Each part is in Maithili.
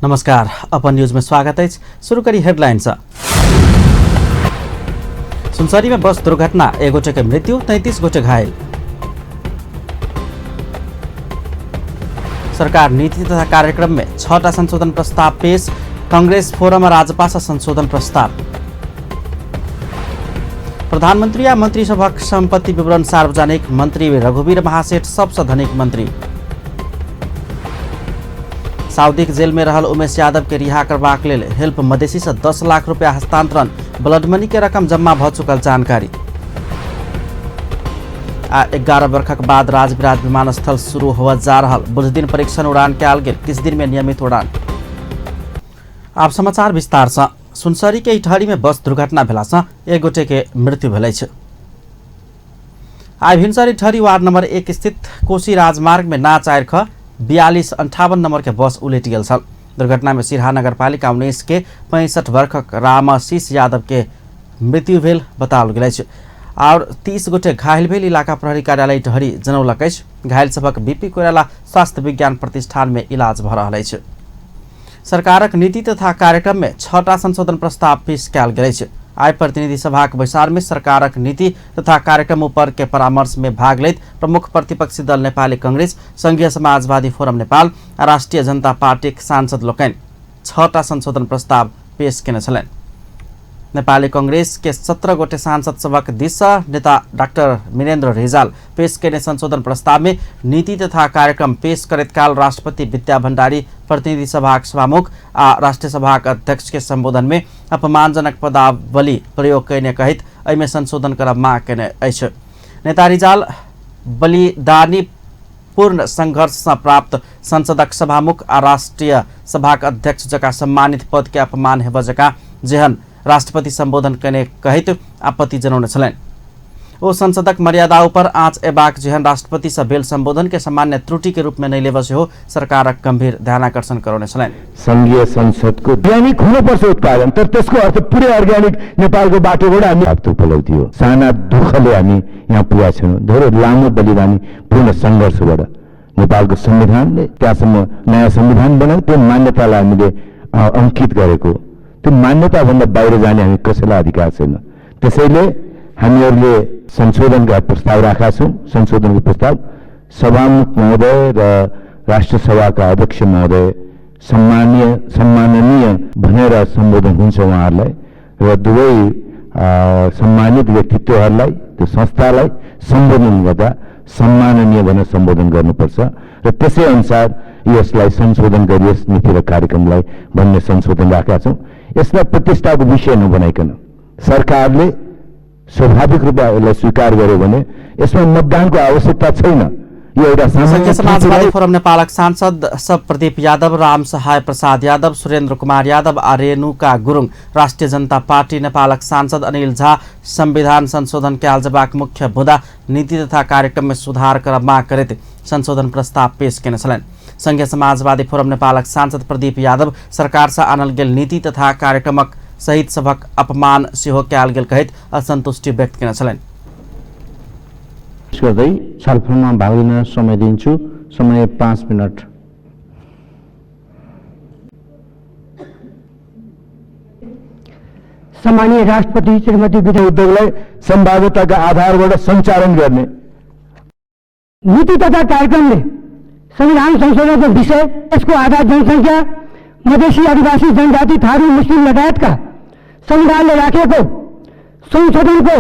नमस्कार, अपन न्यूज में स्वागत है। शुरू करी हेडलाइन से। सुनसरी में बस दुर्घटना, एक गोटे के मृत्यु, 33 गोटे घायल। सरकार नीति तथा कार्यक्रम में 6टा संशोधन प्रस्ताव पेश, कांग्रेस फोरम और राजपा से संशोधन प्रस्ताव। प्रधानमंत्री आ मंत्री सभक संपत्ति विवरण सार्वजनिक, मंत्री रघुवीर महासेठ सबसे धनिक मंत्री। साउदीक जेल में रहल उमेश यादव के रिहा करबाक लेल हेल्प मधेसी से 10 लाख रुपया हस्तांतरण, ब्लड मनी के रकम जमा भ चुकल जानकारी। आ 11 वर्षक बाद राजविराज विमानस्थल शुरू होबय जा रहल, बुधदिन परीक्षण उड़ान कयल गेल, किछु दिन में नियमित उड़ान। आब समाचार विस्तार से। सुनसरी के इटहरी में बस दुर्घटना भेला से एक गोटे के मृत्यु भेल अछि। आइ भिनसर इटहरी वार्ड नंबर 1 स्थित कोशी राजमार्ग में ना 4 ख 4258 नंबर के बस उलटि गेल छल। दुर्घटना में सिरहा नगरपालिका 19 के 65 वर्षक रामशीष यादव के मृत्यु भेल बताओल गेल अछि और 30 गोटे घायल भेल इलाका प्रहरी कार्यालय इटहरी जनौलक अछि। घायल सभक बीपी कोइराला स्वास्थ्य विज्ञान प्रतिष्ठान में इलाज भ रहल अछि। सरकारक नीति तथा कार्यक्रम में 6टा संशोधन प्रस्ताव पेश कयल गेल अछि। आइ प्रतिनिधि सभाक बैसार में सरकारक नीति तथा कार्यक्रम ऊपर के परामर्श में भाग लैत प्रमुख प्रतिपक्षी दल नेपाली कांग्रेस, संघीय समाजवादी फोरम नेपाल आ राष्ट्रिय जनता पार्टीक सांसद लोकनि 6टा संशोधन प्रस्ताव पेश केने छलनि। नेपाली कांग्रेस के 17 गोटे सांसद सभक दिस नेता डाक्टर मीरेन्द्र रिजाल पेश केने संशोधन प्रस्ताव में नीति तथा कार्यक्रम पेश करैत काल राष्ट्रपति विद्या भण्डारी प्रतिनिधि सभाक सभामुख आ राष्ट्रिय सभाक अध्यक्ष के संबोधन में अपमानजनक पदावली प्रयोग कयने कहैत एहिमे संशोधन करब माग केने अछि। नेता रिजाल बलिदानी पूर्ण संघर्ष से प्राप्त संसदक सभामुख आ राष्ट्रिय सभाक अध्यक्ष जकाँ सम्मानित पद के अपमान हेबऽ जकाँ जेहन राष्ट्रपति संबोधन कयने कहैत आपत्ति जनौने छलनि। ओ संसदक मर्यादा ऊपर आँच एबाक जेहन राष्ट्रपति से भेल संबोधन के सामान्य त्रुटि के रूप में नहि लेबऽ सेहो सरकारक गंभीर ध्यानाकर्षण करौने छलनि। संघीय संसदको अर्ग्यानिक हुनुपर्छ उत्पादन, तर त्यसको अर्थ पुरै अर्ग्यानिक नेपालको बाटोबाट हामी प्राप्त उपलब्धि हो। साना दुःखले हामी यहाँ पुगेका छैनौँ, धेरै लामो बलिदानी पूर्ण सङ्घर्षबाट नेपालको संविधानले त्यहाँसम्म नयाँ संविधान बनायो, त्यो मान्यतालाई हामीले अङ्कित गरेको, त्यो मान्यताभन्दा बाहिर जाने हामी कसैलाई अधिकार छैन। त्यसैले हामीहरूले संशोधनका प्रस्ताव राखेका छौँ। संशोधनको प्रस्ताव सभामुख महोदय र राष्ट्रसभाका अध्यक्ष महोदय सम्माननीय भनेर सम्बोधन हुन्छ उहाँहरूलाई र दुवै सम्मानित व्यक्तित्वहरूलाई त्यो संस्थालाई सम्बोधन गर्दा सम्माननीय भनेर सम्बोधन गर्नुपर्छ र त्यसै अनुसार यसलाई संशोधन गरियोस् नीति र कार्यक्रमलाई भन्ने संशोधन राखेका छौँ। यसलाई प्रतिष्ठाको विषय नबनाइकन सरकारले स्वाभाविक रूपमा यसलाई स्वीकार गर्यो भने यसमा मतदानको आवश्यकता छैन। यो एउटा संघीय सामान्य समाजवादी फोरम नेपालक सांसद सब प्रदीप यादव, राम सहाय प्रसाद यादव, सुरेन्द्र कुमार यादव आ रेणुका गुरुङ, राष्ट्रिय जनता पार्टी नेपालक सांसद अनिल झा संविधान संशोधन कयल जेबाक मुख्य मुद्दा नीति तथा कार्यक्रम में सुधार करब माग करैत संशोधन प्रस्ताव पेश केने छलनि। संघीय समाजवादी फोरम नेपालक सांसद प्रदीप यादव सरकार से आनल गेल नीति तथा कार्यक्रमक सहित सभक अपमान सेहो कयल गेल कहैत असंतुष्टि व्यक्त केने छलनि। गर्दै छलफलमा भाग लिन समय दिन्छु। समय 5 मिनट। सम्माननीय राष्ट्रपति श्रीमती विद्या उद्योगलाई सम्भाव्यताका आधारबाट सञ्चालन गर्ने नीति तथा कार्यक्रमले संविधान संशोधनको विषय, यसको आधार जनसङ्ख्या, मधेसी, आदिवासी, जनजाति, थारू, मुस्लिम लगायतका संविधानले राखेको संशोधनको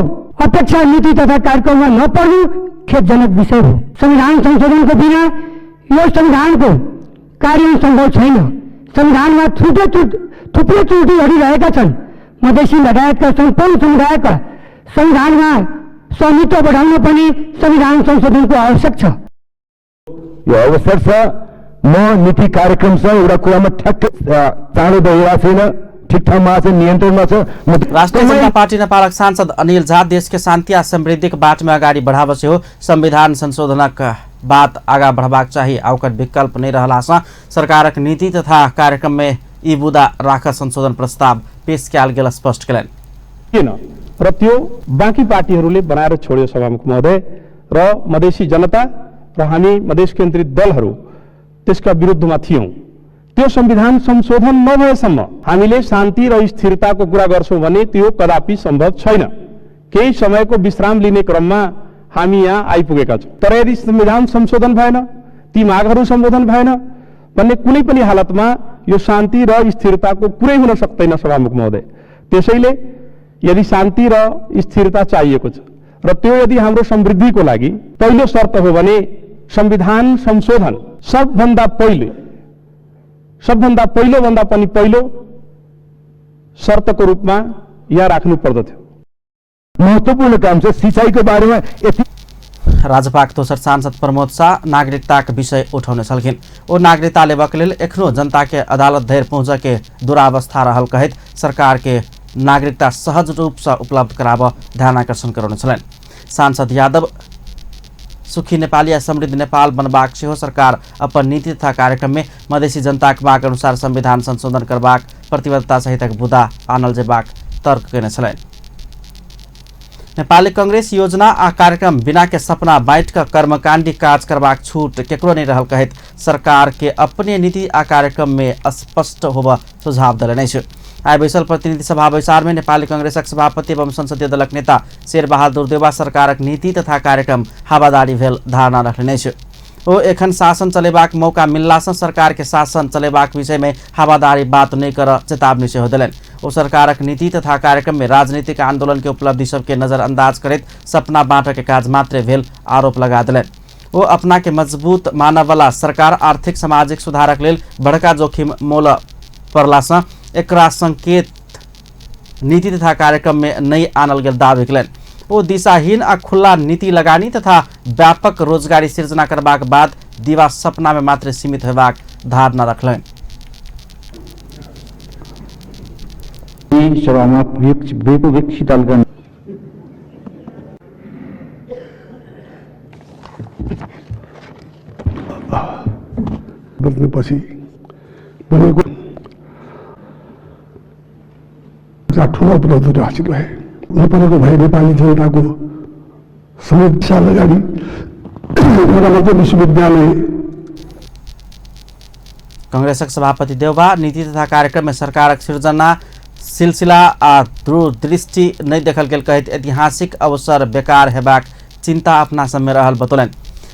अपेक्षा नीति तथा कार्यक्रममा नपर्नु खेदजनक विषय हो। संविधान संशोधनको बिना यो संविधानको कार्यान्वयन सम्भव छैन। संविधानमा थुप्रै त्रुटिहरू रहेका छन्। मधेसी लगायतका सम्पूर्ण समुदायका संविधानमा स्वामित्व बढाउन पनि संविधान संशोधनको आवश्यक छ। यो अवसर छ। म नीति कार्यक्रमसँग एउटा कुरामा ठ्याक्कै चाँडो भइरहेको छैन, ठिक ठाउँमा छ, नियन्त्रणमा छ। राष्ट्रिय जनता पार्टी नेपालक सांसद अनिल झा देश के शान्ति आ समृद्धिक बाटोमा अगाडि बढ़ाब सेहो संविधान संशोधनक बात आगा बढ़बाक चाही आ ओकर विकल्प नहि रहलासँ सरकारक नीति तथा कार्यक्रम में ई बुदा राख संशोधन प्रस्ताव पेश कयल गेल स्पष्ट केलनि। किन र त्यो बाँकी पार्टीहरूले बनाएर छोड्यो सभामुख महोदय, र मधेसी जनता र हामी मधेस केन्द्रित दलहरू त्यसका विरुद्धमा थियौँ। त्यो संविधान संशोधन नभएसम्म हामीले शान्ति र स्थिरताको कुरा गर्छौं भने त्यो कदापि सम्भव छैन। केही समयको विश्राम लिने क्रममा हामी यहाँ आइपुगेका छौँ। तर यदि संविधान संशोधन भएन, ती मागहरू सम्बोधन भएन भन्ने कुनै पनि हालतमा यो शान्ति र स्थिरताको कुरै हुन सक्दैन सभामुख महोदय। त्यसैले यदि शान्ति र स्थिरता चाहिएको छ र त्यो यदि हाम्रो समृद्धिको लागि पहिलो शर्त हो भने संविधान संशोधन सबभन्दा पहिलो भन्दा पनि पहिलो शर्तको रूपमा यहाँ राख्नु पर्दथ्यो। महत्त्वपूर्ण काम छ सिंचाईको बारेमा। यति राजपाक दोसर सांसद प्रमोद शाह नागरिकताक विषय उठाउने छलखिन। ओ नागरिकता लेबाक लेल एखनो जनता के अदालत धरि पहुँच के दुरावस्था रहल कहैत सरकार के नागरिकता सहज रूप से उपलब्ध कराब ध्यानाकर्षण करौने छलनि। सांसद यादव सुखी नेपाली आ समृद्ध नेपाल बनबाक सेहो सरकार अपन नीति तथा कार्यक्रम में मधेसी जनताक माग अनुसार संविधान संशोधन करबाक प्रतिबद्धता सहितक बुदा आनल जेबाक तर्क कयने छलनि। नेपाली कांग्रेस योजना आ कार्यक्रम बिना के सपना बाँटि कऽ कर्मकांडी काज करबाक छूट केकरो नहीं रहल कहैत सरकार के अपने नीति आ कार्यक्रम में स्पष्ट होबऽ सुझाव देलनि अछि। आइ बैसल प्रतिनिधि सभा बैसार में नेपाली कांग्रेसक सभापति एवं संसदीय दलक नेता शेरबहादुर देउवा सरकारक नीति तथा कार्यक्रम हवादारी भेल धारणा रखलनि अछि। ओ एखन शासन चलेबाक मौका मिललासँ सरकार के शासन चलेबाक विषय में हवादारी बात नहि करऽ चेतावनी सेहो देलनि। ओ सरकारक नीति तथा कार्यक्रम में राजनीतिक आंदोलन के उपलब्धि सबके नजरअंदाज करैत सपना बाँटऽ के काज मात्रे भेल आरोप लगा देलनि। ओ अपना के मजबूत मानववाला सरकार आर्थिक सामाजिक सुधारक लेल बड़का जोखिम मोल पड़लासँ एकरा संकेत नीति तथा कार्यक्रम में नहि आनल गेल दावी कयलनि। ओ दिशाहीन आ खुला नीति लगानी तथा व्यापक रोजगारी सृजना करबाक बाद दीवा सपना में मात्र सीमित होबाक धारणा रखलनि। सभामा विपक्षी दलका पछि बनेको ठुलो उपलब्धिहरू हासिल भए। नपरेको भए नेपाली जनताको 100 साल अगाडि एउटा मात्र विश्वविद्यालय। कांग्रेसक सभापति देउवा नीति तथा कार्यक्रम में सरकारक सृजना सिलसिला आ दूरदृष्टि नहि देखल गेल कहैत ऐतिहासिक अवसर बेकार हेबाक चिंता अपना सबमे रहल बतौलनि।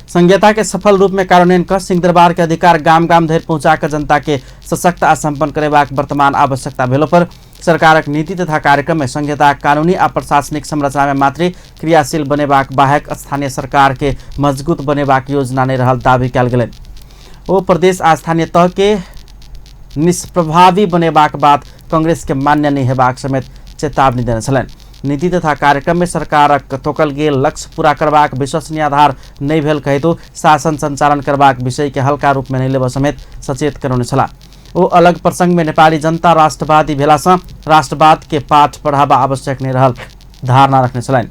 संहिता के सफल रूप में कार्यान्वयन कऽ सिंहदरबार के अधिकार गाम गाम धरि पहुँचा कऽ जनता के सशक्त आ संपन्न करेबाक वर्तमान आवश्यकता भेलो पर सरकारक नीति तथा कार्यक्रम में संहिता कानूनी आ प्रशासनिक संरचना में मात्र क्रियाशील बनेबाक बाहेक स्थानीय सरकार के मजबूत बनेबाक योजना नहि रहल दावी कयल गेलनि। ओ प्रदेश आ स्थानीय तह के निष्प्रभावी बनेबाक बात कांग्रेस के मान्य नहि हेबाक समेत चेतावनी देने छलनि। नीति तथा कार्यक्रम में सरकारक तोकल गेल लक्ष्य पूरा करबाक विश्वसनीय आधार नहि भेल कहितो शासन संचालन करबाक विषय के हल्का रूप में नहि लेबऽ समेत सचेत करौने छलाह। ओ अलग प्रसंग में नेपाली जनता राष्ट्रवादी भेलासँ राष्ट्रवाद के पाठ पढ़ाबा आवश्यक नहि रहल धारणा रखने छलनि।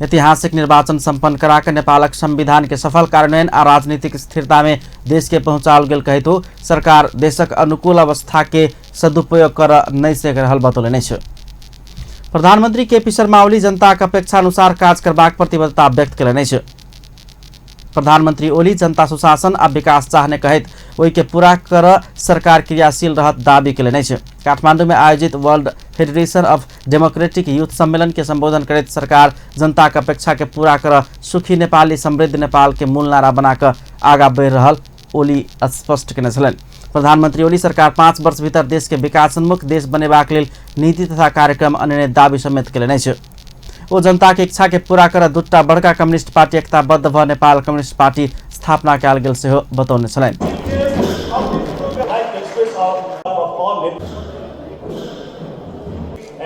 ऐतिहासिक निर्वाचन सम्पन्न कराकर नेपालक संविधान के सफल कार्यान्वयन आ राजनीतिक स्थिरता में देश के पहुँचाओल गेल कहितो सरकार देशक अनुकूल अवस्था के सदुपयोग कर नहि सक रहल बतौलनि अछि। प्रधानमंत्री केपी शर्मा ओली जनताक अपेक्षा अनुसार काज करबाक प्रतिबद्धता व्यक्त कयलनि अछि। प्रधानमंत्री ओली जनता सुशासन आ विकास चाहने कहैत ओहि के पूरा कर सरकार क्रियाशील रहत दावी कयलनि अछि। काठमांडू में आयोजित World Federation of Democratic Youth सम्मेलन के संबोधन करैत सरकार जनता के अपेक्षा के पूरा कर सुखी नेपाली समृद्ध नेपाल के मूल नारा बनाकर आगा बढ़ि रहल ओली स्पष्ट कयने छलनि। प्रधानमंत्री ओली सरकार 5 वर्ष भीतर देश के विकासोन्मुख देश बनेबाक लेल नीति तथा कार्यक्रम अनने दावी समेत कयलनि अछि। ओ जनता के इच्छा के पूरा कर दूटा बड़का कम्युनिस्ट पार्टी एकताबद्ध भ नेपाल कम्युनिस्ट पार्टी स्थापना कयल गेल सेहो बतौने छलनि।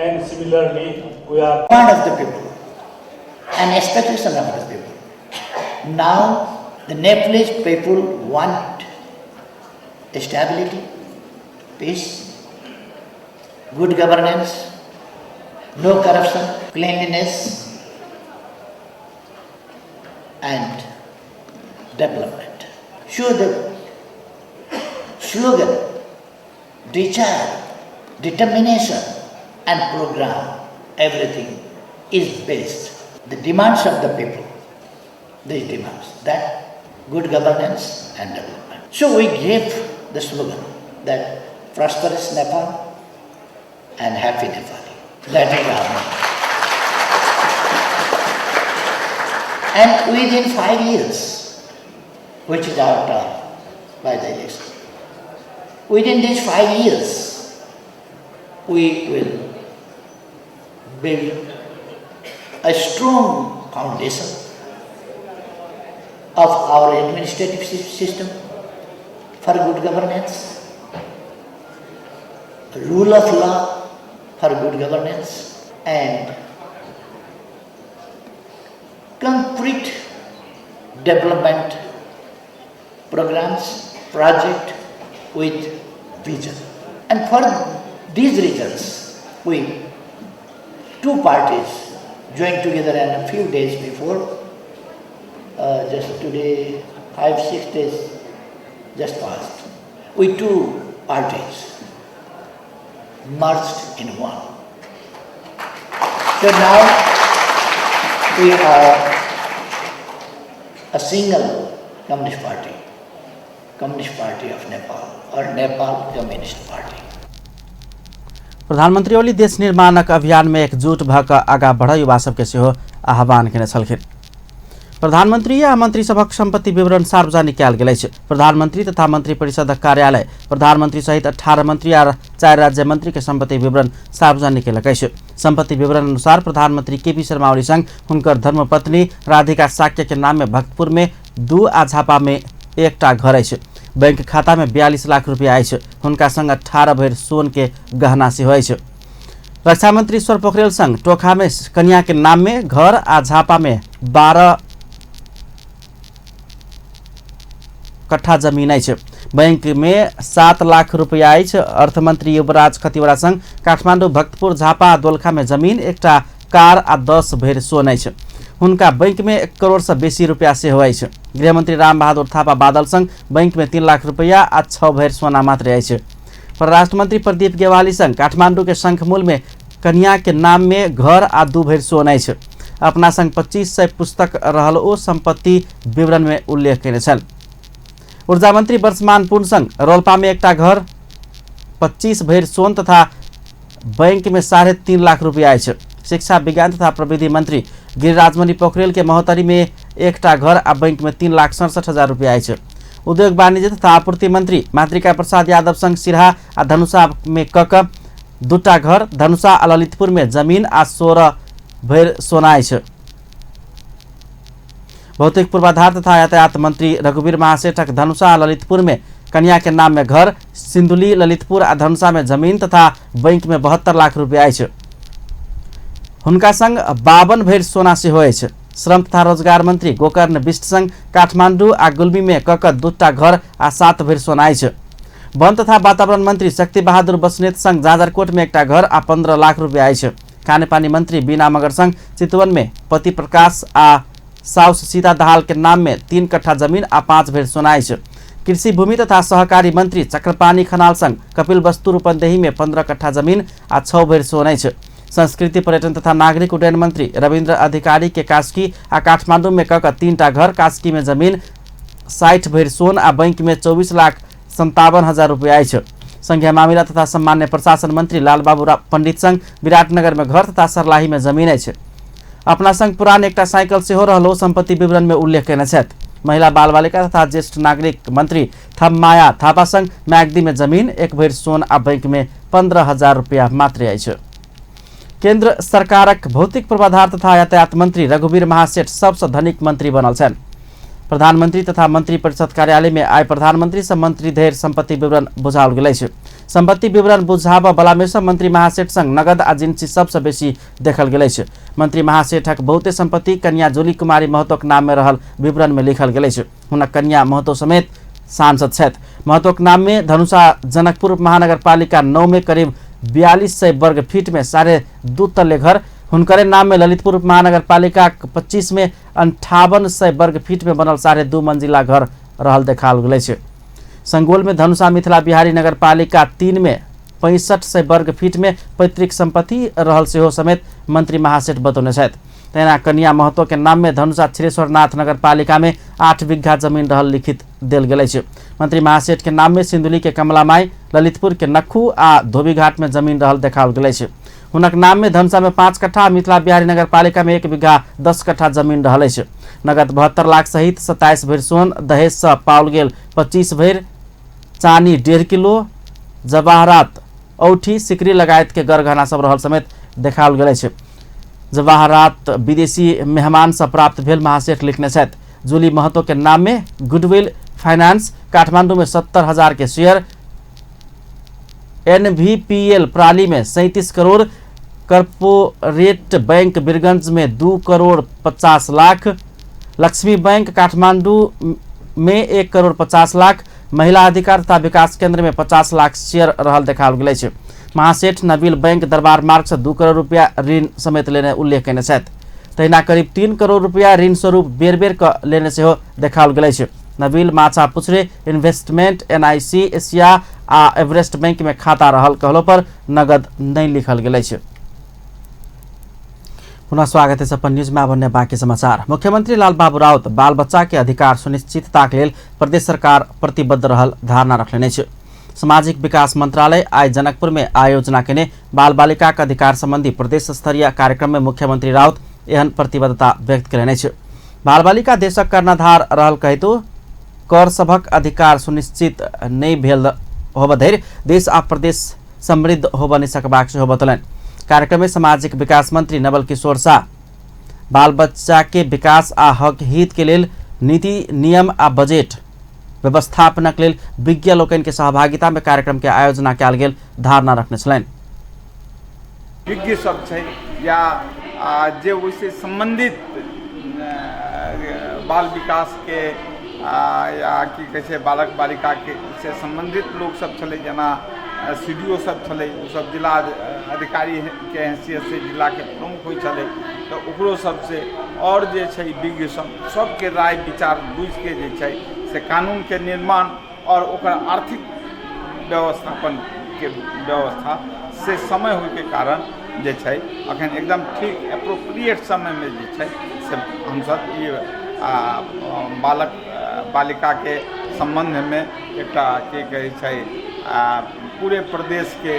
And similarly, we are demand of the people and expectation of the people. Now, the Nepalese people want stability, peace, good governance, no corruption, cleanliness, and development. So the slogan, desire, determination, and program, everything is based. The demands of the people, these demands, that Good governance and development. So we gave the slogan that prosperous Nepal and happy Nepali. That is our motto. And within 5 years, which is our term by the election, within these 5 years, we will build a strong foundation of our administrative system for good governance, rule of law for good governance, and concrete development programs, project with vision. And for these reasons, we two parties joined together, and a few days before, just today, 5-6 days just passed, we two parties merged in one. So now we are a single Communist Party, Communist Party of Nepal, or Nepal Communist Party. प्रधानमन्त्री ओली देश निर्माणक अभियानमे एकजुट भऽ कऽ आगाँ बढ़य युवा सबके सेहो आह्वान केने छलखिन। प्रधानमन्त्री आ मन्त्री सभक सम्पत्ति विवरण सार्वजनिक कयल गेल अछि। प्रधानमन्त्री तथा मन्त्री परिषदक कार्यालय प्रधानमन्त्री सहित 18 मन्त्री आ 4 राज्य मन्त्री के सम्पत्ति विवरण सार्वजनिक केलक अछि। सम्पत्ति विवरण अनुसार प्रधानमन्त्री केपी शर्मा ओली संग हुनकर धर्मपत्नी राधिका साक्य के नाम में भक्तपुर में 2 आ झापा में 1 घर अछि। बैंक खाता में 42 लाख रुपया अछि। हुनका संग 18 भरि सोन के गहना सेहो अछि। रक्षा मंत्री ईश्वर पोखरेल संग टोखा में कन्या के नाम में घर आ झापा में 12 कट्ठा जमीन अछि। बैंक में 7 लाख रुपया अछि। अर्थमंत्री युवराज खतिवड़ा संग काठमाडौँ, भक्तपुर, झापा आ दोलखा में जमीन, 1 कार आ 10 भरि सोन अछि। हुनका बैंक में 1 करोड़ से बेसी रुपया सेहो अछि। गृहमंत्री रामबहादुर थापा बादल संग बैंक में 3 लाख रुपया आ 6 भरि सोना मात्र अछि। परराष्ट्र मंत्री प्रदीप गेवाली संग काठमाडौँ के शंखमूल में कन्या के नाम में घर आ 2 भरि सोन अछि। अपना संग 2500 पुस्तक रहल ओ संपत्ति विवरण में उल्लेख केने छल। ऊर्जा मंत्री वर्षमान पुन संग रोल्पा में 1 घर, 25 भरि सोन तथा बैंक में 3.5 लाख रुपया अछि। शिक्षा, विज्ञान तथा प्रविधि मंत्री गिरिराजमणि पोखरेल के महोत्तरी में 1 घर आ बैंक में 3,67,000 रुपया अछि। उद्योग वाणिज्य तथा आपूर्ति मंत्री मातृका प्रसाद यादव संग सिरहा आ धनुषा में कक 2 घर, धनुषा आ ललितपुर में जमीन आ 16 भरि सोना अछि। भौतिक पूर्वाधार तथा यातायात मंत्री रघुवीर महासेठक धनुषा आ ललितपुर में कन्या के नाम में घर, सिंधुली, ललितपुर आ धनुषा में जमीन तथा बैंक में 72 लाख रुपया अछि। हुनका संग 52 भरि सोना सेहो अछि। श्रम तथा रोजगार मंत्री गोकर्ण बिष्ट संग काठमाडौँ आ गुल्मी में कक 2 घर आ 7 भरि सोना अछि। वन तथा वातावरण मंत्री शक्ति बहादुर बस्नेत संग जाजरकोट में 1 घर आ 15 लाख रुपया अछि। खानेपानी मंत्री बीना मगर संग चितवन में पति प्रकाश आ साउस सीता दाहाल के नाम में 3 कट्ठा जमीन आ 5 भरि सोना अछि। कृषि भूमि तथा सहकारी मंत्री चक्रपाणी खनाल संग कपिल वस्तु रूपन्देही में 15 कट्ठा जमीन आ 6 भरि सोना अछि। संस्कृति, पर्यटन तथा नागरिक उड्डयन मंत्री रविन्द्र अधिकारी के कास्की आ काठमाडौँ में कक 3 घर, कास्की में जमीन, 60 भरि सोन आ बैंक में 24,57,000 रुपया अछि। संघीय मामिला तथा सामान्य प्रशासन मंत्री लालबाबू पंडित संग विराटनगर में घर तथा सर्लाही में जमीन अछि। अपना संग पुरान 1 साइकिल सेहो रहल संपत्ति विवरण में उल्लेख केने छथि। महिला बाल बालिका तथा ज्येष्ठ नागरिक मंत्री थममाया थापा संग म्याग्दी में जमीन, 1 भरि सोन आ बैंक में 15,000 रुपया मात्र अछि। केन्द्र सरकारक भौतिक पूर्वाधार तथा यातायात मंत्री रघुवीर महासेठ सबसँ धनिक मंत्री बनल छनि। प्रधानमंत्री तथा मंत्री परिषद कार्यालय में आइ प्रधानमंत्री से मंत्री धरि संपत्ति विवरण बुझाओल गेल अछि। संपत्ति विवरण बुझाबऽ बला में सँ मंत्री महासेठ संग नगद आ जिन्सी सबसँ बेसी देखल गेल अछि। मंत्री महासेठक बहुते संपत्ति कन्या जुली कुमारी महतोक नाम में रहल विवरण में लिखल गेल अछि। हुनक कन्या महतो समेत सांसद छथि। महतोक नाम में धनुषा जनकपुर महानगरपालिका 9 में करीब 4200 वर्ग फीट में 2.5 तल्ले घर, हुनकरे नाम में ललितपुर महानगरपालिका 25 में 5800 वर्ग फीट में बनल 2.5 मंजिला घर रहल देखाल गेल अछि। संगोल में धनुषा मिथिला बिहारी नगरपालिका 3 में 6500 वर्ग फीट में पैतृक संपत्ति रहल सेहो समेत मंत्री महासेठ बतौने छथि। तहिना कन्या महतो के नाम में धनुषा क्षीरेश्वरनाथ नगरपालिका में 8 बीघा जमीन रहल लिखित देल गेल अछि। मंत्री महासेठ के नाम में सिंधुली के कमलामाई, ललितपुर के नक्खू आ धोबीघाट में जमीन रहल देखाओल गेल अछि। हुनक नाम में धनुषा में 5 कट्ठा, मिथिला बिहारी नगरपालिका में 1 बीघा 10 कट्ठा जमीन रहल अछि। नगद 72 लाख सहित 27 भरि सोन, दहेज से पाओल गेल 25 भरि चानी 1.5 किलो, जवाहरात औठी, सिकरी लगायत के गरगहना सब रहल समेत देखाओल गेल अछि। जवाहरात विदेशी मेहमान से प्राप्त भेल महासेठ लिखने छथि। जूली महतो के नाम में गुडविल फाइनेंस काठमांडू में 70,000 के शेयर, एनवीपीएल प्राली में 37 करोड़, कॉर्पोरेट बैंक बीरगंज में 2 करोड़ 50 लाख, लक्ष्मी बैंक काठमांडू में 1 करोड़ 50 लाख, महिला अधिकार तथा विकास केंद्र में 50 लाख शेयर रहल देखाओल गेल अछि। महासेठ नबील बैंक दरबार मार्ग से 2 करोड़ रुपया ऋण समेत लेने उल्लेख कयने छथि। तहिना करीब 3 करोड़ रुपया ऋण स्वरूप बेर बेर क लेने सेहो देखाओल गेल अछि। नबील माछा पुछरे इन्वेस्टमेंट, एनआईसी एशिया आ एवरेस्ट बैंक में खाता रहल कहलो पर नगद नहीं लिखल गेल अछि। पुनः स्वागत है अपन न्यूज में। अब अन्य बाकी समाचार। मुख्यमंत्री लालबाबू राउत बाल बच्चा के अधिकार सुनिश्चितता के लेल प्रदेश सरकार प्रतिबद्ध रहल धारणा रखने अछि। सामाजिक विकास मंत्रालय आइ जनकपुर में आयोजना केने बाल बालिका के अधिकार संबंधी प्रदेश स्तरीय कार्यक्रम में मुख्यमंत्री राउत एहन प्रतिबद्धता व्यक्त कयलनि अछि। बाल बालिका देशक कर्णधार रहल कहितो कर सभक अधिकार सुनिश्चित नहि भेल होब धरि देश आ प्रदेश समृद्ध होब नहि सकबाक सेहो बतौलनि। कार्यक्रम में सामाजिक विकास मंत्री नवल किशोर शाह बाल बच्चा के विकास आ हक हित के लेल नीति नियम आ बजट व्यवस्थापनक लेल विज्ञ लोकनि के सहभागिता में कार्यक्रम के आयोजना कयल गेल धारणा रखने छलनि। विज्ञ सब छै या जे ओहिसे संबंधित बाल विकास के या की कहै छै बालक बालिका के से संबंधित लोक सब छलै, जेना सीडीओ सब छलै, ओ सब जिला अधिकारी के हैसियत से जिला के प्रमुख होइ छलै, तऽ ओकरो सबसे और जे छै विज्ञ सब सबके राय विचार बुझिके जे छै से कानून के निर्माण और ओकर आर्थिक व्यवस्थापन के व्यवस्था से समय होइके कारण जे छै अखन एकदम ठीक एप्रोप्रिएट समयमे जे छै से हमसब ई बालक बालिका के सम्बन्धमे एकटा की कहै छै पूरे प्रदेश के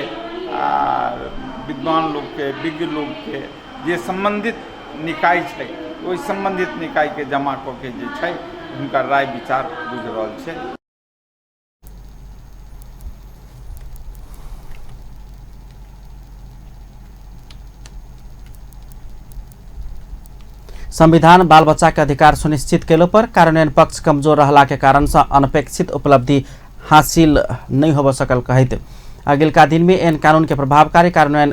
विद्वान लोकके विज्ञ लोकके जे सम्बन्धित निकाय छै ओहि सम्बन्धित निकायके जमा कऽ के जे छै हुनकर राय विचार बुझि रहल छै। संविधान बाल बच्चा के अधिकार सुनिश्चित केलो पर कार्यान्वयन पक्ष कमजोर रहला के कारण से अनपेक्षित उपलब्धि हासिल नहीं होब सकल कहैत अगिलका दिन में एन कानून के प्रभावकारी कार्यान्वयन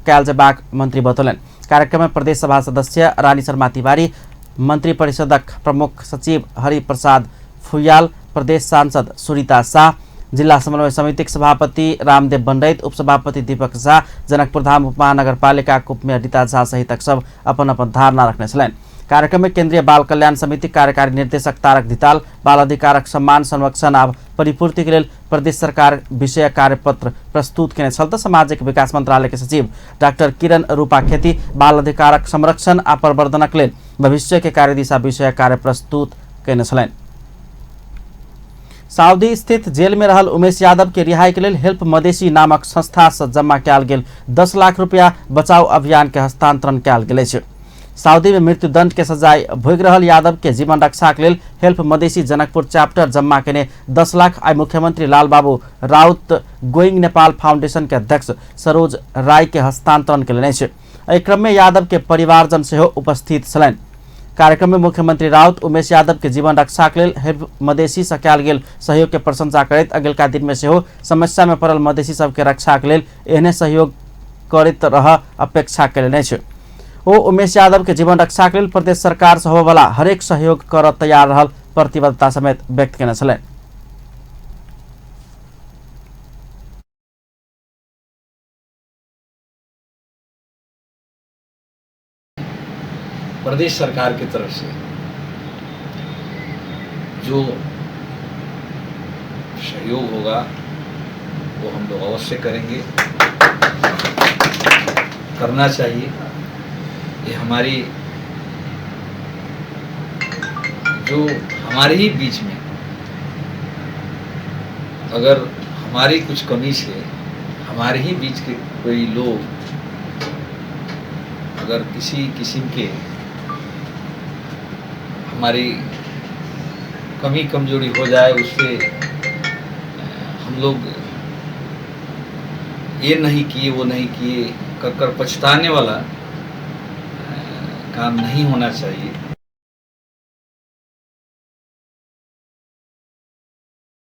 कयल जेबाक मंत्री बतौलनि। कार्यक्रम में प्रदेश सभा सदस्य रानी शर्मा तिवारी, मंत्री परिषदक प्रमुख सचिव हरिप्रसाद फुयाल, प्रदेश सांसद सुरीता शाह, जिला समन्वय समितिक सभापति रामदेव बंडैत, उपसभापति दीपक झा, जनकपुरधाम उपमहानगरपालिका उपमेयर रीता झा सहितक सब अपन अपन धारणा रखने छलनि। कार्यक्रम में केंद्रीय बाल कल्याण समिति कार्यकारी निर्देशक तारक धिताल बाल अधिकारक सम्मान संरक्षण आ परिपूर्ति के लेल प्रदेश सरकार विषय कार्यपत्र प्रस्तुत केने छल। त सामाजिक विकास मंत्रालय के सचिव डाक्टर किरण रूपा खेती बाल अधिकारक संरक्षण आ प्रवर्धनक लेल भविष्य के कार्यदिशा विषय कार्य प्रस्तुत केने छलनि। सऊदी स्थित जेल में रहल उमेश यादव के रिहाई के लेल हेल्प मदेशी नामक संस्था से जमा कयल गेल 10 लाख रुपया बचाव अभियान के हस्तांतरण कयल गेल अछि। सऊदी में मृत्युदंड के सजाय भोगि रहल यादव के जीवन रक्षा के लेल हेल्प मदेशी जनकपुर चैप्टर जमा केने 10 लाख आइ मुख्यमंत्री लालबाबू राउत गोइंग नेपाल फाउंडेशन के अध्यक्ष सरोज राय के हस्तांतरण केलनि अछि। एहि क्रम में यादव के परिवारजन सेहो उपस्थित छलनि। कार्यक्रम में मुख्यमंत्री राउत उमेश यादव के जीवन रक्षा के लेल हेल्प मदेशी से कयल गेल सहयोग के प्रशंसा करैत अगिलका दिन में सेहो समस्या में पड़ल मदेशी सबके रक्षा के लेल एहने सहयोग करैत रह अपेक्षा केलनि अछि। ओ उमेश यादव के जीवन रक्षा के लेल प्रदेश सरकार से होबयवला हरेक सहयोग कर तैयार रहल प्रतिबद्धता समेत व्यक्त केने छलनि। प्रदेश सरकार की तरफ से जो सहयोग होगा वो हम लोग अवश्य करेंगे, करना चाहिए। ये हमारी जो हमारे ही बीच में अगर हमारी कुछ कमी से हमारे ही बीच के कोई लोग अगर किसी किस्म के हमारी कमी कमजोरी हो जाए, उससे हम लोग ये नहीं किए वो नहीं किए कर कर पछताने वाला काम नहीं होना चाहिए।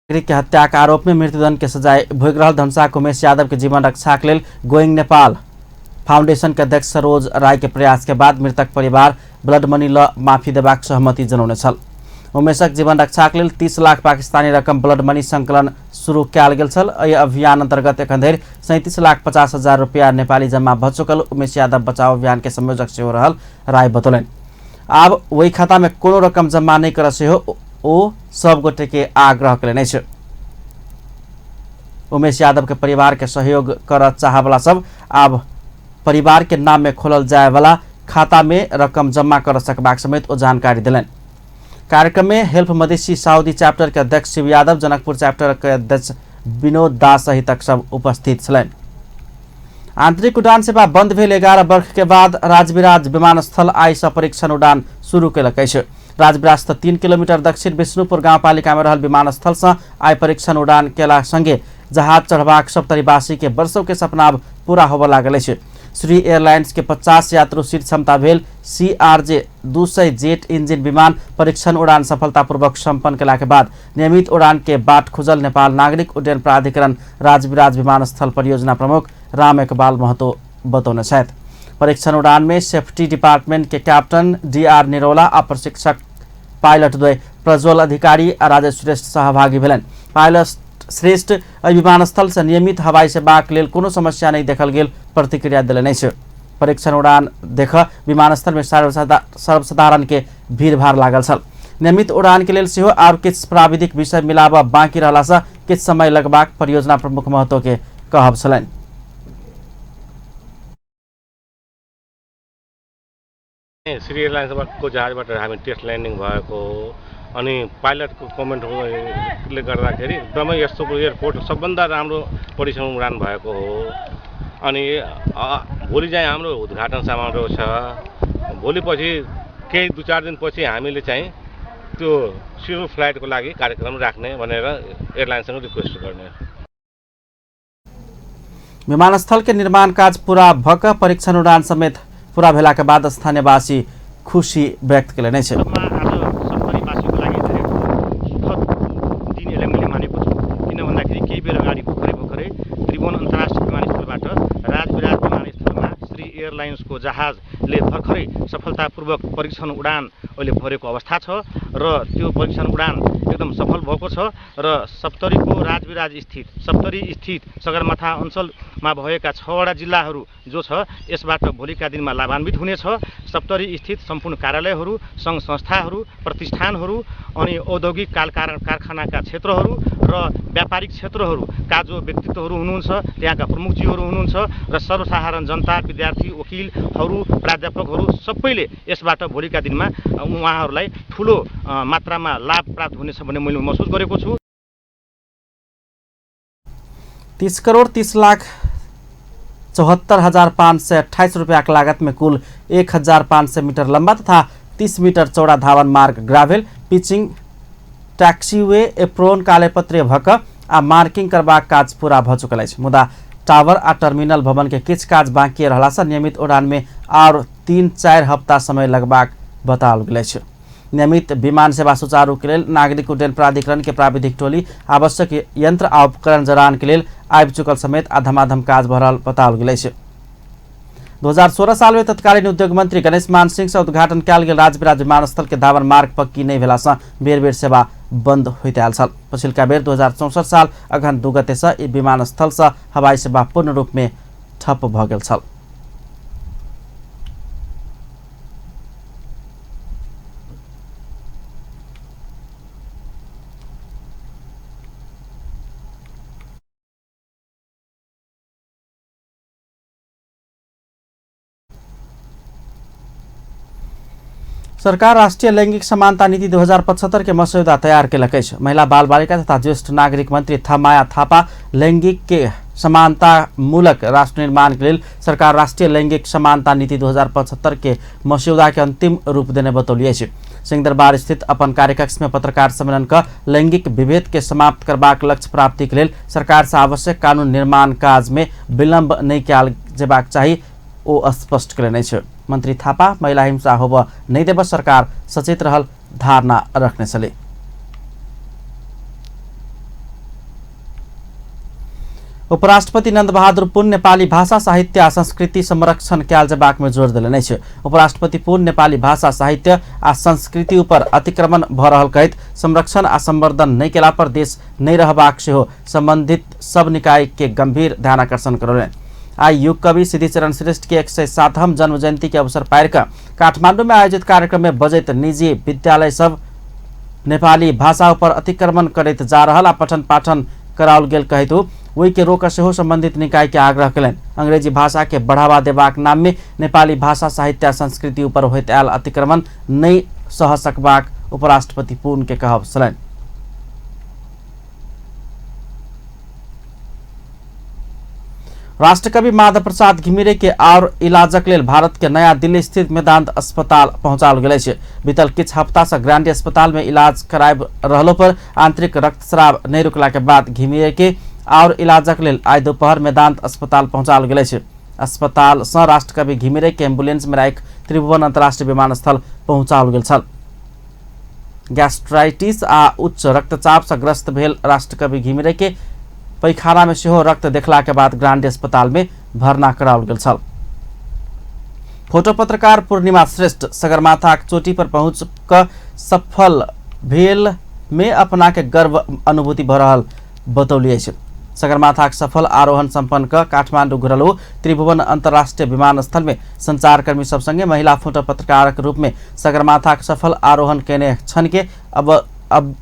नागरिक के हत्या के आरोप में मृत्युदंड के सजाय भोगि रहल धनुषाक उमेश यादव के जीवन रक्षा के लेल गोइंग नेपाल फाउंडेशन के अध्यक्ष सरोज राय के प्रयास के बाद मृतक परिवार ब्लड मनी ल माफी देबाक सहमति जनौने छल। उमेशक जीवन रक्षा के लेल 30 लाख पाकिस्तानी रकम ब्लड मनी संकलन शुरू कयल गेल छल। एहि अभियान अंतर्गत एखन धरि 37,50,000 रुपया नेपाली जमा भ चुकल उमेश यादव बचाव अभियान के संयोजक सेहो रहल राय बतौलनि। आब ओहि खाता में कोनो रकम जमा नहि करऽ सेहो ओ सब गोटे के आग्रह कयलनि अछि। उमेश यादव के परिवार के सहयोग करऽ चाहवला सब आब परिवार के नाम में खोलल जाय वाला खाता में रकम जमा कर सकबाक समेत ओ जानकारी देलनि। कार्यक्रम में हेल्प मधेसी साउदी चैप्टर के अध्यक्ष शिव यादव, जनकपुर चैप्टर के अध्यक्ष विनोद दास सहितक सब उपस्थित छलनि। आंतरिक उड़ान सेवा बंद भेल 11 वर्ष के बाद राजविराज विमानस्थल आइ सँ परीक्षण उड़ान शुरू कयलक अछि। राजविराज सँ 3 किलोमीटर दक्षिण विष्णुपुर गाउँपालिका में रहल विमानस्थल सँ आइ परीक्षण उड़ान केला संगे जहाज चढ़बाक सप्तरीवासी के वर्षों के सपना अब पूरा होबय लागल अछि। श्री एयरलाइंस के 50 यात्रु सीट क्षमता भेल CRJ 200 jet engine विमान परीक्षण उड़ान सफलतापूर्वक सम्पन्न केला के बाद नियमित उड़ान के बाट खुजल नेपाल नागरिक उड्डयन प्राधिकरण राजविराज विमानस्थल परियोजना प्रमुख राम इकबाल महतो बतौने छथि। परीक्षण उड़ान में सेफ्टी डिपार्टमेंट के कैप्टन DR Nirola आ प्रशिक्षक पायलट द्वय प्रज्वल अधिकारी आ राजेश श्रेष्ठ सहभागी भेलनि। पायलट श्रेष्ठ एहि विमानस्थल से नियमित हवाई सेवाक लेल कोनो समस्या नहि देखल गेल प्रतिक्रिया देलनि अछि। परीक्षण उड़ान देख विमानस्थल में सर्वसाधारण के भीड़भाड़ लागल छल। नियमित उड़ान के लेल सेहो आर किछु प्राविधिक विषय मिलाबऽ बाँकी रहला सँ किछु समय लगबाक परियोजना प्रमुख महतो के कहब छलनि। श्री एयरलाइन्सको जहाजबाट हामी टेस्ट ल्यान्डिङ भएको हो अनि पाइलटको कमेन्टले गर्दाखेरि एकदमै यस्तो एयरपोर्ट सबभन्दा राम्रो परीक्षण उडान भएको हो। अनि भोलि चाहिँ हाम्रो उद्घाटन समारोह छ। भोलिपछि केही 2-4 दिनपछि हामीले चाहिँ त्यो सिरो फ्लाइटको लागि कार्यक्रम राख्ने भनेर एयरलाइन्ससँग रिक्वेस्ट गर्ने। विमानस्थल के निर्माण काज पूरा भक परीक्षण उडान समेत पूरा भेला के बाद स्थानीयवासी खुशी व्यक्त कयलनि अछि। आज सप्तरीवासीको लागि धेरै सुखद दिन यसलाई मैले मानेको छु। किन भन्दाखेरि केही बेर अगाडि भर्खरै भर्खरै त्रिभुवन अन्तर्राष्ट्रिय विमानस्थलबाट राजविराज विमानस्थलमा श्री एयरलाइन्सको जहाजले भर्खरै सफलतापूर्वक परीक्षण उडान अहिले भरेको अवस्था छ र त्यो परीक्षण उडान एकदम सफल भएको छ र सप्तरीको राजविराज स्थित सप्तरी स्थित सगरमाथा अञ्चलमा भएका 6वटा जिल्लाहरू जो छ यसबाट भोलिका दिनमा लाभान्वित हुनेछ। सप्तरी स्थित सम्पूर्ण कार्यालयहरू, सङ्घ संस्थाहरू, प्रतिष्ठानहरू अनि औद्योगिक कारखानाका क्षेत्रहरू र व्यापारिक क्षेत्रहरूका जो व्यक्तित्वहरू हुनुहुन्छ, त्यहाँका प्रमुखजीहरू हुनुहुन्छ र सर्वसाधारण जनता, विद्यार्थी, वकिलहरू, प्राध्यापकहरू सबैले यसबाट भोलिका दिनमा उहाँहरूलाई ठुलो मात्रामा लाभ प्राप्त हुनेछ भन्ने मैले महसुस गरेको छु। 30 करोड़ 30 लाख 74,528 रुपया के लागत में कुल 1,500 मीटर लंबा तथा 30 मीटर चौड़ा धावन मार्ग ग्राभेल पिचिंग टैक्सीवे एप्रोन कालेपत्रे भक आ मार्किंग करबाक काज पूरा भ चुकल अछि। मुदा टावर आ टर्मिनल भवन के किछु काज बाँकी रहला सँ नियमित उड़ान में और 3-4 हप्ता समय लगबाक बताओल गेल अछि। नियमित विमान सेवा सुचारू के लेल नागरिक उड्डयन प्राधिकरण के प्राविधिक टोली आवश्यक यंत्र आ उपकरण जड़ान के लेल आबि चुकल समेत आ धमाधम काज भऽ रहल बताओल गेल अछि। 2016 साल में तत्कालीन उद्योग मंत्री गणेश मान सिंह से उद्घाटन कयल गेल राजविराज विमानस्थल के धावन मार्ग पक्की नहि भेला सँ बेर बेर सेवा बंद होइत आयल छल। पछिलका बेर 2064 साल अगहन 2 गते सँ ई विमानस्थल सँ हवाई सेवा पूर्ण रूप में ठप्प भऽ गेल छल। सरकार राष्ट्रिय लैंगिक समानता नीति 2075 के मसौदा तैयार केलक अछि। महिला बाल बालिका तथा ज्येष्ठ नागरिक मंत्री थमाया थापा लैंगिक के समानता मूलक राष्ट्र निर्माण के लेल सरकार राष्ट्रिय लैंगिक समानता नीति 2075 के मसौदा के अंतिम रूप देने बतौली अछि। सिंहदरबार स्थित अपन कार्यकक्ष में पत्रकार सम्मेलन क लैंगिक विभेद के समाप्त करबाक लक्ष्य प्राप्ति के लेल सरकार से आवश्यक कानून निर्माण काज में विलंब नहि कयल जेबाक चाही ओ स्पष्ट कयलनि अछि। मंत्री थापा महिला हिंसा होबऽ नहि देबऽ सरकार सचेत रहल धारणा रखने छलै। उपराष्ट्रपति नंद बहादुर पुन नेपाली भाषा साहित्य आ संस्कृति संरक्षण कयल जेबाक में जोर देलनि अछि। उपराष्ट्रपति पुन नेपाली भाषा साहित्य आ संस्कृति ऊपर अतिक्रमण भऽ रहल कहैत संरक्षण आ संवर्धन नहि केला पर देश नहि रहबाक सेहो संबंधित सब निकाय के गंभीर ध्यानाकर्षण करौलनि। आइ युग कवि सिद्धिचरण श्रेष्ठ के 107वां जन्म जयंती के अवसर पारि कऽ काठमांडू में आयोजित कार्यक्रम में बजैत निजी विद्यालय सब नेपाली भाषा ऊपर अतिक्रमण करैत जा रहल आ पठन पाठन कराओल गेल कहैत ओहि के रोक सेहो संबंधित निकाय के आग्रह कयलनि। अंग्रेजी भाषा के बढ़ावा देबाक नाम में नेपाली भाषा साहित्य आ संस्कृति ऊपर होइत आयल अतिक्रमण नहि सह सकबाक उपराष्ट्रपति पुन के कहब छलनि। राष्ट्रकवि माधव प्रसाद घिमिरे के और इलाजक लेल भारत के नया दिल्ली स्थित मेदांत अस्पताल पहुंचाओल गेल अछि। बीतल किछु हफ्ता से ग्रांडी अस्पताल में इलाज कराबि रहलो पर आंतरिक रक्तस्राव नहि रुकला के बाद घिमिरे के और इलाजक लेल आइ दोपहर मेदांत अस्पताल पहुंचाओल गेल अछि। अस्पताल से राष्ट्रकवि घिमिरे के एम्बुलेंस में राखि त्रिभुवन अंतर्राष्ट्रीय विमानस्थल पहुंचाओल गेल छल। गैस्ट्राइटिस आ उच्च रक्तचाप से ग्रस्त भेल राष्ट्रकवि घिमिरे के पैखाना में सेहो रक्त देखला के बाद ग्रांडी अस्पताल में भर्ना कराओल गेल छल। फोटो पत्रकार पूर्णिमा श्रेष्ठ सगरमाथाक चोटी पर पहुंच क सफल भेल में अपना के गर्व अनुभूति भ रहल बतौली अछि। सगरमाथाक सफल आरोहण सम्पन्न क काठमांडू घुरल ओ त्रिभुवन अंतर्राष्ट्रीय विमानस्थल में संचारकर्मी सब संगे महिला फोटो पत्रकारक रूप में सगरमाथाक सफल आरोहण केने क्षण के अब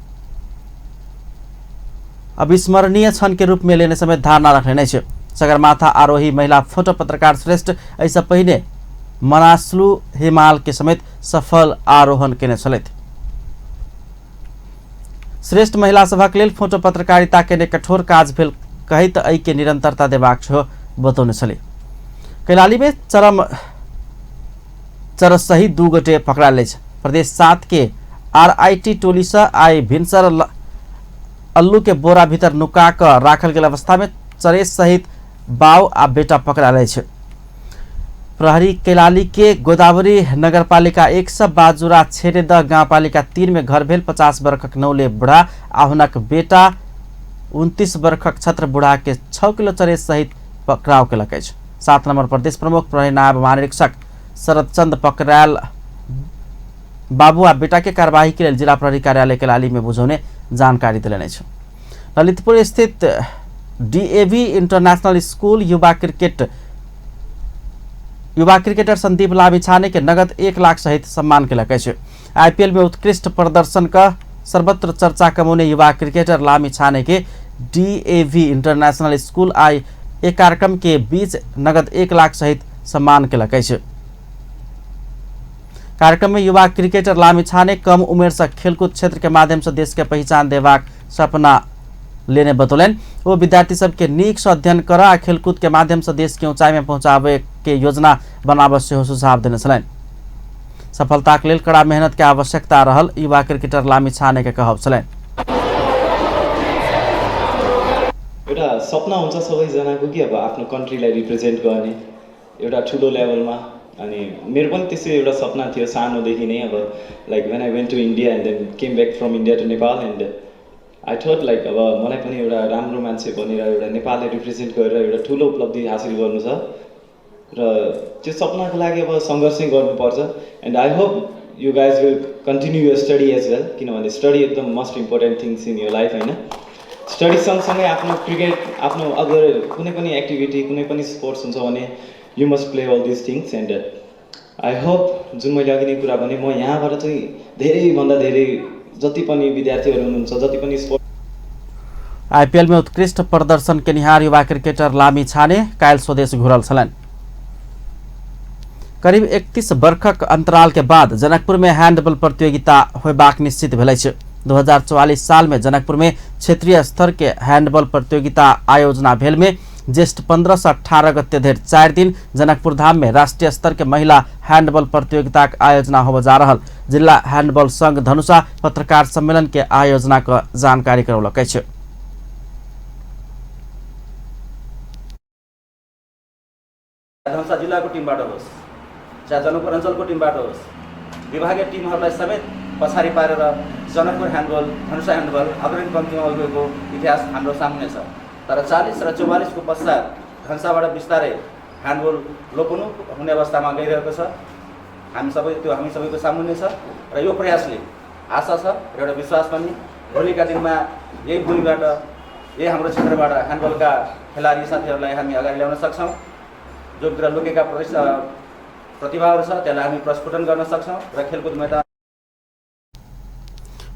अविस्मरणीय क्षण के रूप में लेने समेत धारणा रखने अछि। सगरमाथा आरोही महिला फोटो पत्रकार श्रेष्ठ एहिसँ पहिने मनासलू हिमाल के समेत सफल आरोहण केने छलथि। श्रेष्ठ महिला सभक लेल फोटो पत्रकारिता केने कठोर काज भेल कहैत एहि के निरंतरता देबाक सेहो बतौने छलै। कैलाली में चरस सहित 2 गोटे पकड़ायल अछि। प्रदेश 7 के आरआईटी टोली से आइ भिनसर अल्लू के बोरा भीतर नुका कऽ राखल गेल अवस्था में चरेस सहित बाउ आ बेटा पकड़ायल अछि। प्रहरी कैलाली के गोदावरी नगरपालिका 1 से बाजुरा छेरेदह गाउँपालिका 3 में घर भेल 50 वर्षक नौले बुढ़ा आ हुनक बेटा 29 वर्षक छत्र बुढ़ा के 6 किलो चरेस सहित पकड़ाव केलक अछि। 7 नंबर प्रदेश प्रमुख प्रहरी नायब महानिरीक्षक शरद चंद पकड़ायल बाबू आ बेटा के कार्यवाही के लेल जिला प्रहरी कार्यालय कैलाली में बुझौने जानकारी देलनि अछि। ललितपुर स्थित डीएवी इंटरनेशनल स्कूल युवा क्रिकेटर संदीप लामिछाने के नगद 1 लाख सहित सम्मान केलक अछि। आईपीएल में उत्कृष्ट प्रदर्शन का सर्वत्र चर्चा कमौने युवा क्रिकेटर लामिछाने के डीएवी इंटरनेशनल स्कूल आई एक कार्यक्रम के बीच नगद 1 लाख सहित सम्मान केलक अछि। कार्यक्रम में युवा क्रिकेटर लामिछाने कम उमेर से खेलकूद क्षेत्र के माध्यम से देश के पहचान देबाक सपना लेने बतौलनि। वो विद्यार्थी सबके नीक से अध्ययन कर आ खेलकूद के माध्यम से देश के ऊंचाई में पहुंचावे के योजना बनाबऽ सेहो सुझाव देने छलनि। सफलता के लेल कड़ा मेहनत के आवश्यकता रहल युवा क्रिकेटर लामिछाने के कहब छलनि। एउटा सपना हुन्छ सबैजनाको कि अब आफ्नो कन्ट्रीलाई रिप्रेजेन्ट गर्ने एउटा ठुलो लेभलमा, अनि मेरो पनि त्यसै एउटा सपना थियो सानोदेखि नै। अब like when I went to India and then came back from India to Nepal and I thought like अब मलाई पनि एउटा राम्रो मान्छे बनेर एउटा नेपाललाई रिप्रेजेन्ट गरेर एउटा ठुलो उपलब्धि हासिल गर्नु छ र त्यो सपनाको लागि अब सङ्घर्षै गर्नुपर्छ। And I hope you guys will continue your study as well, किनभने स्टडी एकदम most important things in your life होइन। स्टडी सँगसँगै आफ्नो क्रिकेट, आफ्नो अदर कुनै पनि एक्टिभिटी, कुनै पनि स्पोर्ट्स हुन्छ भने you must play all these things. And I hope जुन मैले अघि नै कुरा भने म यहाँबाट चाहिँ धेरैभन्दा धेरै जति पनि विद्यार्थीहरू हुनुहुन्छ, जति पनि स्पोर्ट्स। आईपीएल में उत्कृष्ट प्रदर्शन केनिहार युवा क्रिकेटर लामिछाने काल्हि स्वदेश घुरल छलनि। करीब 31 वर्षक अंतराल के बाद जनकपुर में हैंडबॉल प्रतियोगिता होबाक निश्चित भेल अछि। 2044 साल में जनकपुर में क्षेत्रीय स्तर के हैंडबॉल प्रतियोगिता आयोजना भेल में ज्येष्ठ 15 से 18 गते धरि 4 दिन जनकपुर धाम में राष्ट्रीय स्तर के महिला हैंडबॉल प्रतियोगिता के आयोजना होबय जा रहल जिला हैंडबॉल संघ धनुषा पत्रकार सम्मेलन के आयोजना क जानकारी करौलक अछि। धनुषा जिल्लाको टिमबाट होस् चाहे जनकपुर अञ्चलको टिमबाट होस्, विभागीय टिमहरूलाई समेत पछाडि पारेर जनकपुर ह्यान्डबल, धनुषा ह्यान्डबल अग्रणी पङ्क्तिमा गएको इतिहास हाम्रो सामुन्ने छ। तर 40 र 44 को पश्चात धनुषाबाट बिस्तारै ह्यान्डबल लोपनु हुने अवस्थामा गइरहेको छ। हामी सबै त्यो हामी सबैको सामुन्ने छ र यो प्रयासले आशा छ र एउटा विश्वास पनि भोलिका दिनमा यही भूमिबाट, यही हाम्रो क्षेत्रबाट ह्यान्डबलका खेलाडी साथीहरूलाई हामी अगाडि ल्याउन सक्छौँ। जो भित्र लुकेका प्रतिभाहरू छ त्यसलाई हामी प्रस्फुटन गर्न सक्छौँ र खेलकुद मैदान।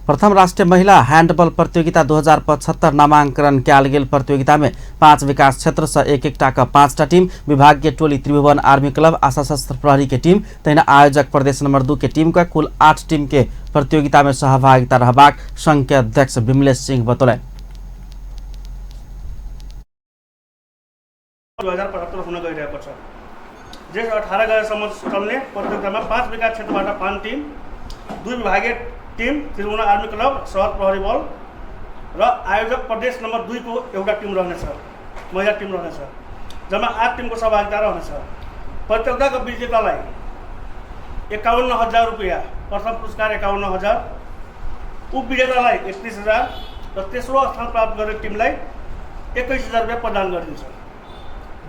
प्रथम राष्ट्रिय महिला हैंडबॉल प्रतियोगिता 2075 नामांकन कयल गेल प्रतियोगिता में 5 विकास क्षेत्र से एक एक टा 5टा टीम, विभागीय टोली त्रिभुवन आर्मी क्लब आ सशस्त्र प्रहरी के टीम, तहिना आयोजक प्रदेश नंबर 2 के टीम का कुल 8 टीम के प्रतियोगिता में सहभागिता रहबाक संघ के अध्यक्ष विमलेश सिंह बतौलनि। 2075 हुन गइरहेको छ। जेठ 18 गतेसम्म चल्ने प्रतियोगितामा 5 विकास क्षेत्रबाट 5 टिम, 2 विभागीय टिम त्रिभुवन आर्मी क्लब सहर प्रहरी बल र आयोजक प्रदेश नम्बर 2 को एउटा टिम रहनेछ, महिला टिम रहनेछ। जम्मा 8 टिमको सहभागिता रहनेछ। प्रतियोगिताको विजेतालाई 51,000 रुपियाँ, प्रथम पुरस्कार 51,000, उपविजेतालाई 31,000 र तेस्रो स्थान प्राप्त गर्ने टिमलाई 21,000 रुपियाँ प्रदान गरिन्छ।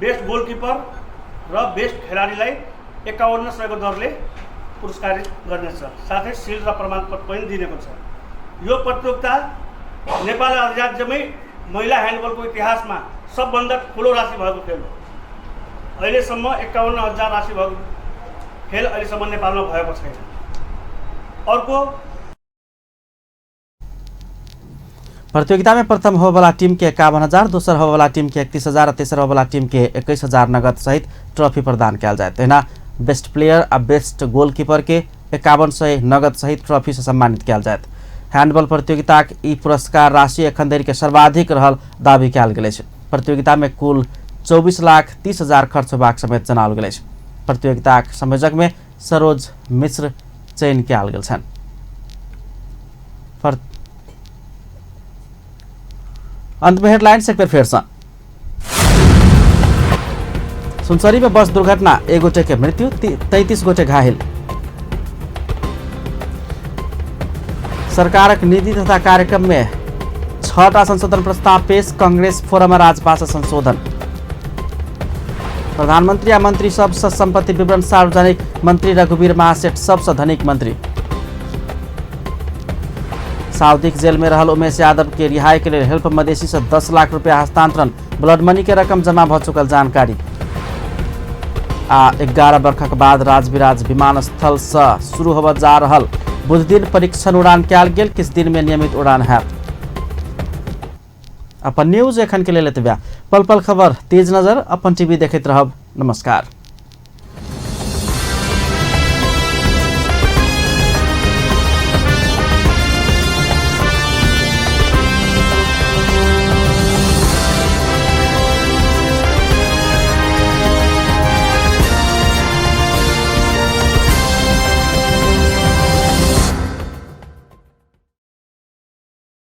बेस्ट गोलकिपर र बेस्ट खेलाडीलाई 5100 को दरले पुरस्कारित गर्नेछ, साथै सिल र प्रमाणपत्र पनि दिनेको छ। यो प्रतियोगिता नेपाल अधिराज्यमै महिला ह्यान्डबलको इतिहासमा सबभन्दा ठुलो राशि भएको खेल हो। अहिलेसम्म 51,000 राशि भएको खेल अहिलेसम्म नेपालमा भएको छैन। अर्को प्रतियोगिता में प्रथम होबेवाला टीम के 51,000, दोसर होबेवाला टीम के 31,000 और तेसर होबेवाला टीम के 21,000 नगद सहित ट्रॉफी प्रदान कयल जायत। तहिना बेस्ट प्लेयर आ बेस्ट गोलकीपर के 5100 नगद सहित ट्रॉफी से सम्मानित कयल जायत। हैंडबॉल प्रतियोगिताक ई पुरस्कार राशि एखन धरि के सर्वाधिक रहल दावी कयल गेल अछि। प्रतियोगिता में कुल 24,30,000 खर्च होबाक समेत जनाओल गेल अछि। प्रतियोगिताक संयोजक में सरोज मिश्र चयन कयल गेल छनि। अंत में हेडलाइंस एक बेर फेर से। सुनसरी में बस दुर्घटना, 1 गोटे के मृत्यु, 33 गोटे घायल। सरकारक नीति तथा कार्यक्रम में 6टा संशोधन प्रस्ताव पेश, कांग्रेस फोरम राजपा से संशोधन। प्रधानमंत्री आ मंत्री सबसे संपत्ति विवरण सार्वजनिक, मंत्री रघुवीर महासेठ सबसे धनिक मंत्री। साउदीक जेल में रहल उमेश यादव के रिहाई के लिए हेल्प मदेशी से 10 लाख रुपया हस्तांतरण, ब्लड मनी के रकम जमा भ चुकल जानकारी। आ 11 वर्षक बाद राजविराज विमानस्थल से शुरू होबय जा रहल बुधदिन परीक्षण उड़ान कयल गेल, किछु दिन में नियमित उड़ान हैत। अपन न्यूज एखन के लेल एतबे। पल पल खबर तेज नजर अपन टीवी देखैत रहब। नमस्कार।